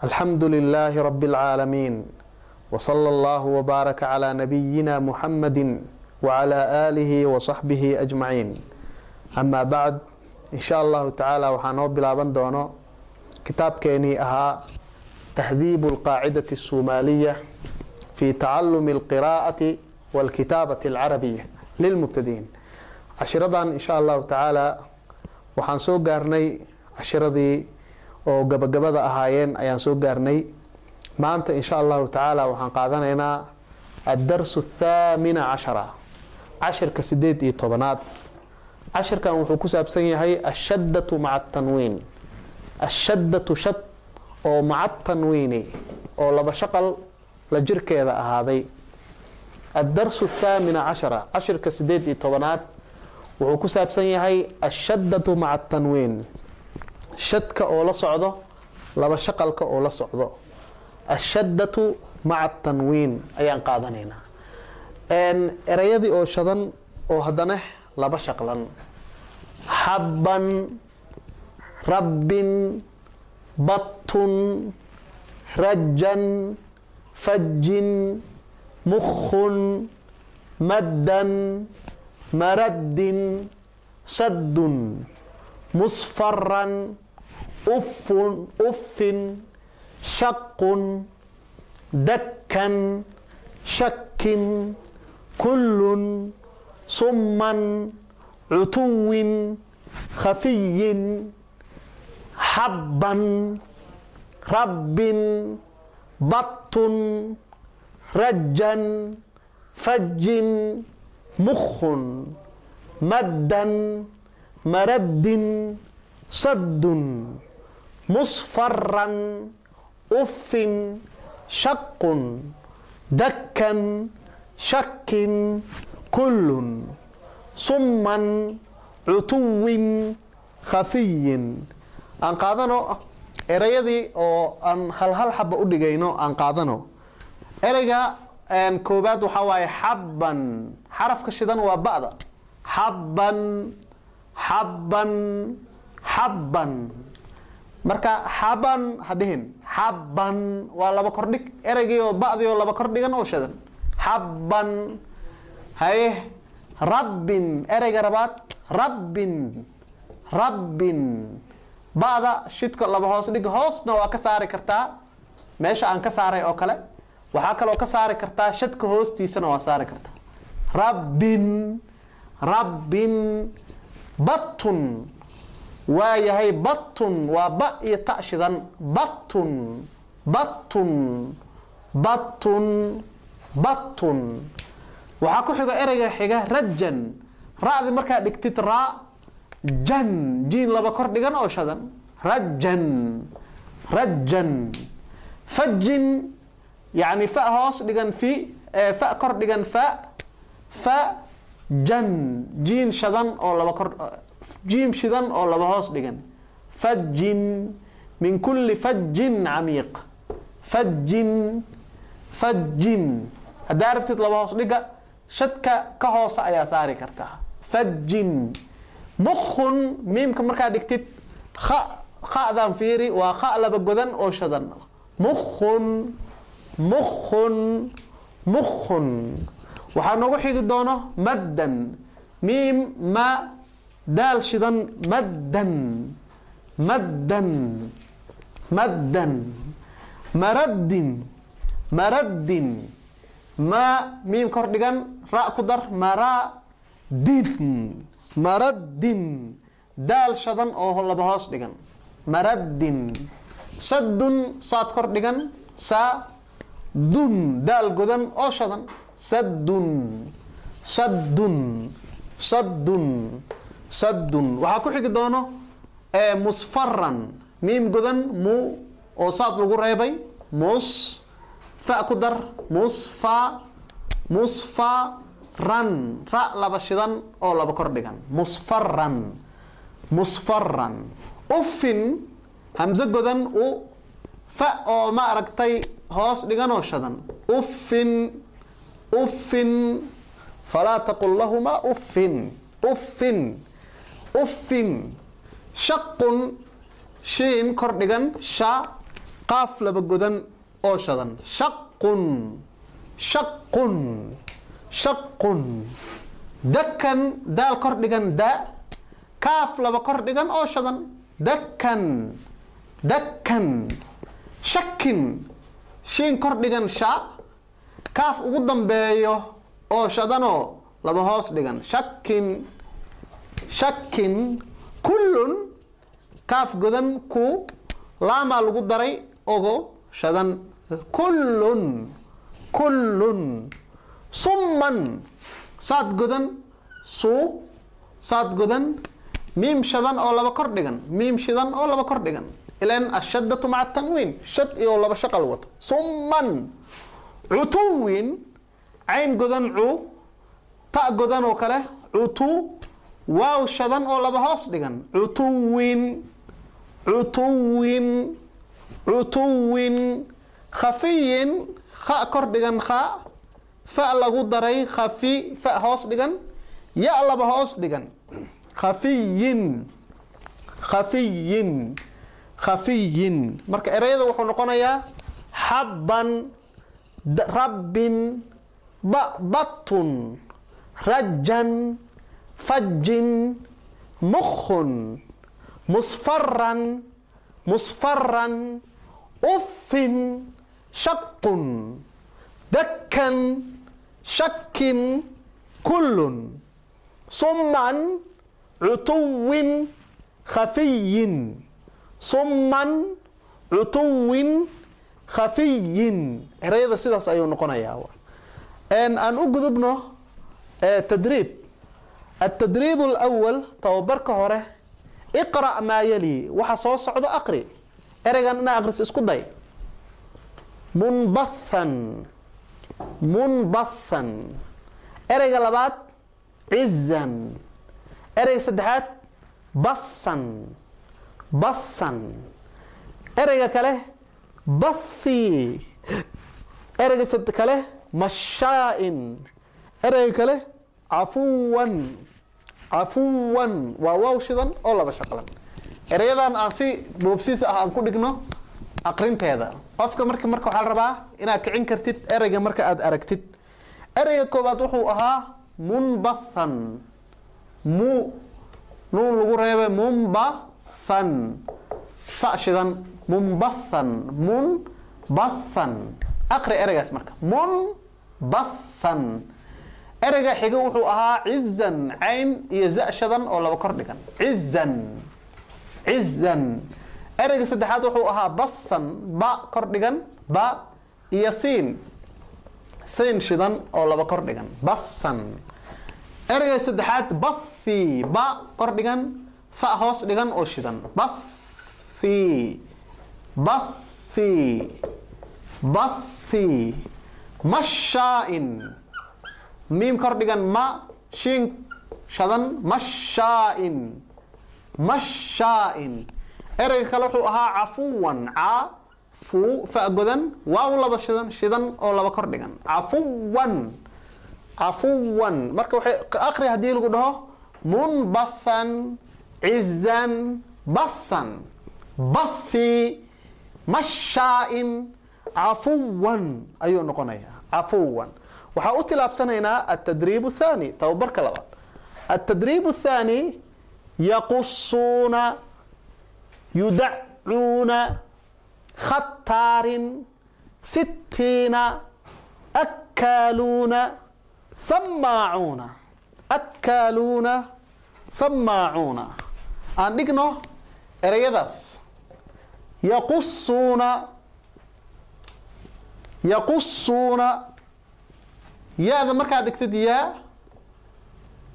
الحمد لله رب العالمين، وصلى الله وبارك على نبينا محمد وعلى آله وصحبه أجمعين. أما بعد، إن شاء الله تعالى waxaan noo bilaaban doono kitaabkeenii ahaa تهذيب القاعدة الصومالية في تعلم القراءة والكتابة العربية للمبتدئين. Cashiradan, insha Allahu tacaala, waxaan soo gaarnay cashiradii oo gabagabada ahaayeen ayaan soo gaarnay. Maanta, insha Allahu tacaala, waxaan qaadanaynaa الدرس الثامن عشر, cashirka 18aad. Cashirkan wuxuu ku saabsan yahay الشدة مع التنوين, الشدة shad oo مع التنوين oo laba shaqal la jirkeeda ahaaday. الدرس الثامن عشر, cashirka 18aad, wuxuu ku saabsan yahay الشدة مع التنوين, shadka oo la socdo laba shaqalka oo la socdo. الشدة مع التنوين ayaan qaadanaynaa, erayadii oo shadan oo haddana laba shaqlan: حبا, رب, بط, رجا, فج, مخ, مدا, مرد, سد, مصفرا, أف, أف, شق, دكا, شك, كل, صما, عتو خفي, حبا, رب, بط, رجا, فج, مخ, مدا, مرد, سد, مصفرا, أف, شق, دكا, شك, كل, صما, عتو خفي. Aan qaadano erayadii oo aan hal hal xaba u dhigayno. Aan qaadano ereyga koobaad, waxaa waaye حبا. Xarafka shidan waa ba'da. حبا, حبا, حبا. Marka xaban ha dhihin, حبا waa laba kordhig, ereygii oo ba'dii oo laba kordhigan oo shidan, حبا. Haye, رب, ereyga rabaad, رب, رب. Ba'da shidka laba hoos dhig, hoosna waa ka saari kartaa meesha aan ka saaray oo kale. Waxaa kaloo ka saari kartaa shadka hoostiisana waa saari kartaa. رب, رب. بط waa yahay, بط waa ba iyo ta shidan. بط, بط, بط, بط. Waxaa ku xiga ereyga xiga رجا. Ra'di markaa dhigtid, ra jan, jiin laba kor dhigan oo shadan, رجا, رجا. فج, yani fa hoos dhigan, fi, fa kor dhigan, fa, fa jan, jiin shadan oo laba kor, jiim shidan oo laba hoos dhigan, فج. من كل فج عميق. فج, فج. Haddaa rabtid laba hoos dhiga shadka ka hoose ayaa saari kartaa, فج. مخ, miimka markaa dhigtid, kha, kha'dan fiiri, waa kha laba godan oo shadan. مخ, مخ, مخ. Waxaa noogu xigi doono مدا, miim, ma, daal shidan, مدا, مدا, مدا. مرد, مرد. Ma, miim kor dhigan, ra ku dar, mara din, مرد, daal shadan oo laba hoos dhigan, مرد. سد, saad kor dhigan, sa dun, daal godan oo shadan, سد, سد, سد, سد. Waxaa ku xigi doono مصفرا, miim godan, mu oo saad lagu reebay, mus, fa ku dar, musfa, مصفرا, ra laba shidan oo laba kor dhigan, مصفرا, مصفرا. أف, hamso godan, u, fa oo ma aragtay hoos dhigan oo shadan, أف, أف. فلا تقل لهما أف, أف, أف. شق, shiin kor dhigan, sha. Qaaf laba godan oo shadan. Shaqun, shaqun, shaqun. Dakan, daal kor dhigan da, kaaf laba kor dhigan oo shadan. Dakan, dakan. Shakin, shiin kor dhigan sha, kaaf ugu dambeeyo oo shadanoo laba hoos dhigan. Shakin, shakin. Kullun, kaaf godan ku, laamaa lagu daray ogo shadan. Kullun, kullun. Summan, saad godan suu, saad godan, miim shadan oo laba kor dhigan, miim shidan oo laba kor dhigan. Ilaan ashaddatu maca tanwiin, shad iyo laba shaqal wato. Summan. Cutuwin, cayn godan cu, ta godan oo kale cutu, waaw shadan oo laba hoos dhigan. Cutuwin, cutuwin, cutuwin. Khafiyin, kha kor dhigan kha, fa lagu daray khafi, fa hoos dhigan, ya laba hoos dhigan. Khafiyin, khafiyin, khafiyin. Marka ereyada wuxuu noqonayaa xabban, rabbin, batun, rajan, fajin, mukhun, musfarran, musfarran, uffin, shaqun, dakkan, shakin, kullun, summan, cutuwin, khafiyin. Summan, cutuwin, khafiyin. Ereyada sidaas ayuu noqonayaa. Aan u gudubno tadriib. التدريب الأول tababarka hore. اقرأ ما يلي, waxa soo socdo aqri. Ereygan inaa aqris isku day. Munbathan, munbathan. Ereyga labaad cizan. Ereyga saddexaad bassan, bassan. Ereyga kale bathi. Ereyga kale mashaa'in. Ereyga kale cafuwan, cafuwan. Waa waaw shidan oo laba shaqlan. Ereyadan aan si boobsiis ah aan ku dhigno aqrinteeda. Qofka marka waxaa la rabaa inaad kicin kartid ereyga marka aad aragtid. Ereyga koowaad wuxuu ahaa munbathan, mu nuun lagu reebay munbathan, fa shidan, munbathan, munbathan. Aqri ereygaas marka, munbathan. Ereyga xiga wuxuu ahaa cizan, cayn iyo za shadan oo laba kor dhigan. Cizan, cizan. Ereyga saddexaad wuxuu ahaa bassan, ba kor dhigan, ba iyo siin, siin shidan oo laba kor dhigan. Bassan. Ereyga saddexaad bathi, ba kor dhigan, fa hoos dhigan oo shidan. Bathi, bathi, bathi. Mashaa'in, miim kor dhigan ma, shiin shadan, mashaa'in, mashaa'in. Ereyga kale wuxuu ahaa cafuwan, ca fu fa godan, waaw laba shidan, shidan oo laba kor dhigan. Cafuwan, cafuwan. Marka waxay aqri haddii lagu dhaho munbathan, cizan, bassan, bathi, mashaa'in, cafuwan ayuu noqonayaa. Cafuwan. Waxaa u tilaabsanaynaa altadriib athaani, tababarka labaad. Altadriib athaani yaqusuuna, yudacuuna, khataarin, sittiina, akaaluuna, samaacuuna. Akaaluuna, samaacuuna. Aan dhigno ereyadaas. Yaqusuuna, yaqusuuna. Ya-da markaad dhigtid yaa,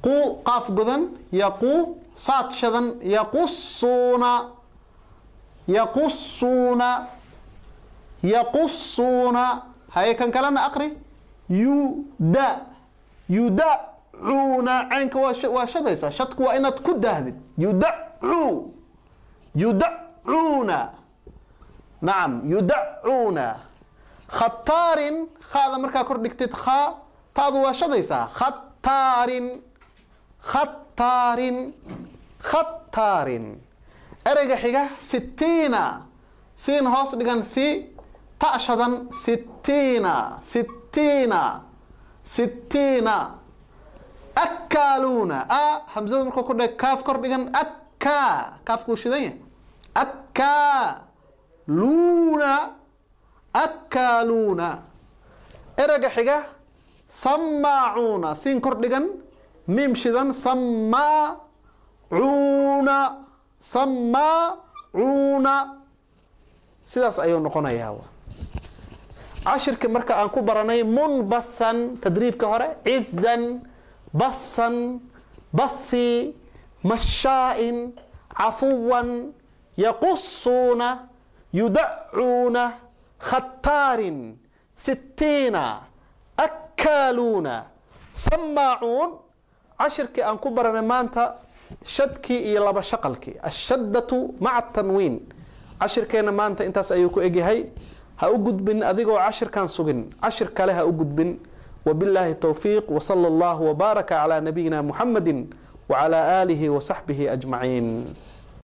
qu qaaf godan, yaqu saad shadan, yaqusuuna, yaqusuuna, yaqusuuna. Haye kan kalena aqri. Yuda, yudacuuna. Caynka waa shadaysaa. Shadku waa inaad ku daahdid. Yudacu, yudacuuna. Nacam, yudacuuna. Khataarin, khaada markaa kor dhigtid khaa, taadu waa shadaysaa. Khataarin, khataarin, khataarin. Ereyga xiga sitiina, Siin hoos dhigan si, ta shadan, sittiina, sittiina, sittiina. Akaaluuna, a hamzada markuu ku dheg, kaaf kor dhigan, akkaa, kaafkuu shidan yahay, akkaaluuna, akkaaluuna. Ereyga xiga samaacuuna, siin kor dhigan, miim shidan, samaacuuna, samaacuuna. Sidaas ayuu noqonayaa cashirka. Marka aan ku baranay munbathan tadriibka hore, cizan, basan, bathi, mashaa'in, cafuwan, yaqusuuna, yudacuuna, khataarin, sittiina, akaaluuna, samaacuun. Cashirkii aan ku baranay maanta shadkii iyo laba shaqalkii, ashaddatu maca tanwiin. Cashirkeena maanta intaas ayuu ku egyahay. Ha u gudbin adigoo cashirkan sugin cashir kale, ha u gudbin. Wabilaahi towfiiq, wsala allahu wbaaraka calaa nabiyina muxamadi wacalaa aalihi wasaxbihi ajmaciin.